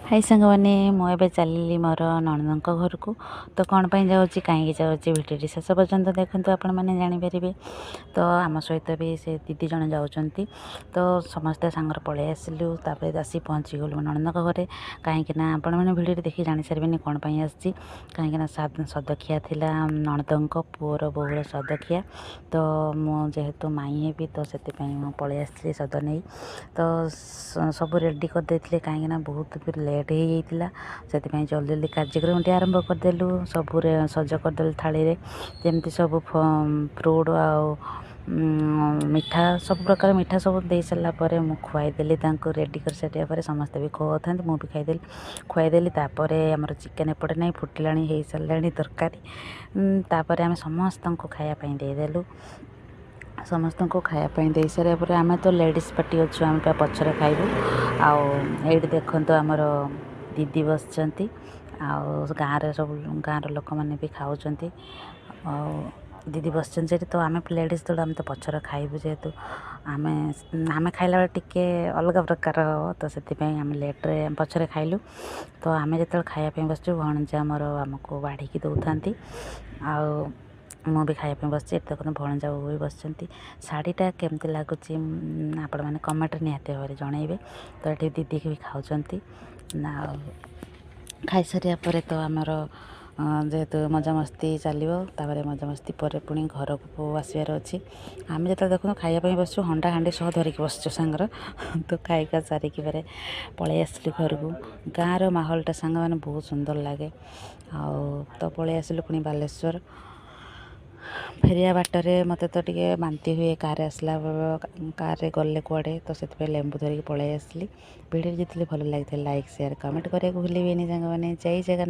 High ସାଙ୍ଗମାନେ, ମୁଁ ଏବେ ଚାଲିଲି ମୋର ନଣନ୍ଦଙ୍କ ଘରକୁ। ତ କ'ଣ ପାଇଁ ଯାଉଛି, କାହିଁକି ଯାଉଛି, ଭିଡ଼ିଓଟି ଶେଷ ପର୍ଯ୍ୟନ୍ତ ଦେଖନ୍ତୁ, ଆପଣମାନେ ଜାଣିପାରିବେ। ତ ଆମ ସହିତ ବି ସେ ଦିଦି ଜଣେ ଯାଉଛନ୍ତି। ତ ସମସ୍ତେ ସାଙ୍ଗରେ ପଳେଇ ଆସିଲୁ। ତାପରେ ଆସି ପହଞ୍ଚିଗଲୁ ନଣନ୍ଦଙ୍କ ଘରେ। କାହିଁକିନା ଆପଣମାନେ ଭିଡ଼ିଓଟି ଦେଖି ଜାଣିସାରିବେନି କ'ଣ ପାଇଁ ଆସିଛି। କାହିଁକିନା ସଦଖିଆ ଥିଲା, ନଣନ୍ଦଙ୍କ ପୁଅର ବୋହୂର ସଦଖିଆ। ତ ମୁଁ ଯେହେତୁ ମାଇଁ ହେବି, ତ ସେଥିପାଇଁ ମୁଁ ପଳେଇ ଆସିଥିଲି ସଦ ନେଇ। ତ ସବୁ ରେଡ଼ି କରିଦେଇଥିଲେ, କାହିଁକିନା ବହୁତ ବି ଲେଟ୍ ହେଇଯାଇଥିଲା। ସେଥିପାଇଁ ଜଲ୍ଦି ଜଲ୍ଦି କାର୍ଯ୍ୟକ୍ରମଟି ଆରମ୍ଭ କରିଦେଲୁ। ସବୁରେ ସଜ କରିଦେଲୁ ଥାଳିରେ, ଯେମିତି ସବୁ ଫ୍ରୁଟ୍ ଆଉ ମିଠା, ସବୁ ପ୍ରକାର ମିଠା ସବୁ ଦେଇ ସାରିଲା ପରେ ମୁଁ ଖୁଆଇଦେଲି ତାଙ୍କୁ। ରେଡ଼ି କରିସାରିବା ପରେ ସମସ୍ତେ ବି ଖୁଆଉଥାନ୍ତି, ମୁଁ ବି ଖାଇଦେଲି, ଖୁଆଇଦେଲି। ତାପରେ ଆମର ଚିକେନ୍ ଏପଟେ ନାହିଁ ଫୁଟିଲାଣି, ହେଇସାରିଲାଣି ତରକାରୀ। ତାପରେ ଆମେ ସମସ୍ତଙ୍କୁ ଖାଇବା ପାଇଁ ଦେଇଦେଲୁ। ସମସ୍ତଙ୍କୁ ଖାଇବା ପାଇଁ ଦେଇସାରିବା ପରେ ଆମେ ତ ଲେଡ଼ିଜ୍ ପାର୍ଟି ଅଛୁ, ଆମେ ପା ପଛରେ ଖାଇବୁ। ଆଉ ଏଇଠି ଦେଖନ୍ତୁ, ଆମର ଦିଦି ବସିଛନ୍ତି ଆଉ ଗାଁରେ ସବୁ ଗାଁର ଲୋକମାନେ ବି ଖାଉଛନ୍ତି ଆଉ ଦିଦି ବସିଛନ୍ତି ସେଠି। ତ ଆମେ ଲେଡ଼ିଜ୍ ଦଳ, ଆମେ ତ ପଛରେ ଖାଇବୁ। ଯେହେତୁ ଆମେ ଖାଇଲା ବେଳେ ଟିକେ ଅଲଗା ପ୍ରକାର ହେବ, ତ ସେଥିପାଇଁ ଆମେ ଲେଟ୍ରେ ପଛରେ ଖାଇଲୁ। ତ ଆମେ ଯେତେବେଳେ ଖାଇବା ପାଇଁ ବସିଛୁ, ଭଣଜା ଆମର ଆମକୁ ବାଢ଼ିକି ଦେଉଥାନ୍ତି ଆଉ ମୁଁ ବି ଖାଇବା ପାଇଁ ବସିଛି। ଏଠି ଦେଖନ୍ତୁ, ଭଣଜା ବୋହୂ ବି ବସିଛନ୍ତି। ଶାଢ଼ୀଟା କେମିତି ଲାଗୁଛି, ଆପଣମାନେ କମେଣ୍ଟରେ ନିହାତି ଭାବରେ ଜଣାଇବେ। ତ ଏଠି ଦିଦି ବି ଖାଉଛନ୍ତି। ଆଉ ଖାଇସାରିବା ପରେ ତ ଆମର ଯେହେତୁ ମଜାମସ୍ତି ଚାଲିବ। ତାପରେ ମଜାମସ୍ତି ପରେ ପୁଣି ଘରକୁ ଆସିବାର ଅଛି। ଆମେ ଯେତେବେଳେ ଦେଖନ୍ତୁ ଖାଇବା ପାଇଁ ବସିଛୁ, ହଣ୍ଡା ହାଣ୍ଡି ସହ ଧରିକି ବସିଛୁ ସାଙ୍ଗର। ତ ଖାଇକା ସାରିକି ପରେ ପଳେଇ ଆସିଲୁ ଘରକୁ। ଗାଁର ମାହୋଲଟା ସାଙ୍ଗମାନେ ବହୁତ ସୁନ୍ଦର ଲାଗେ। ଆଉ ତ ପଳେଇ ଆସିଲୁ ପୁଣି ବାଲେଶ୍ୱର। ଫେରିବା ବାଟରେ ମୋତେ ତ ଟିକେ ବାନ୍ତି ହୁଏ କାର୍ରେ ଆସିଲା, କାର୍ରେ ଗଲେ କୁଆଡ଼େ, ତ ସେଥିପାଇଁ ଲେମ୍ବୁ ଧରିକି ପଳେଇ ଆସିଲି। ଭିଡ଼ିଓ ଯେତିକି ଭଲ ଲାଗିଥାଏ, ଲାଇକ୍, ସେୟାର, କମେଣ୍ଟ କରିବାକୁ ଭୁଲିବେନି ସାଙ୍ଗମାନେ। ଜୟ ଜଗନ୍ନାଥ।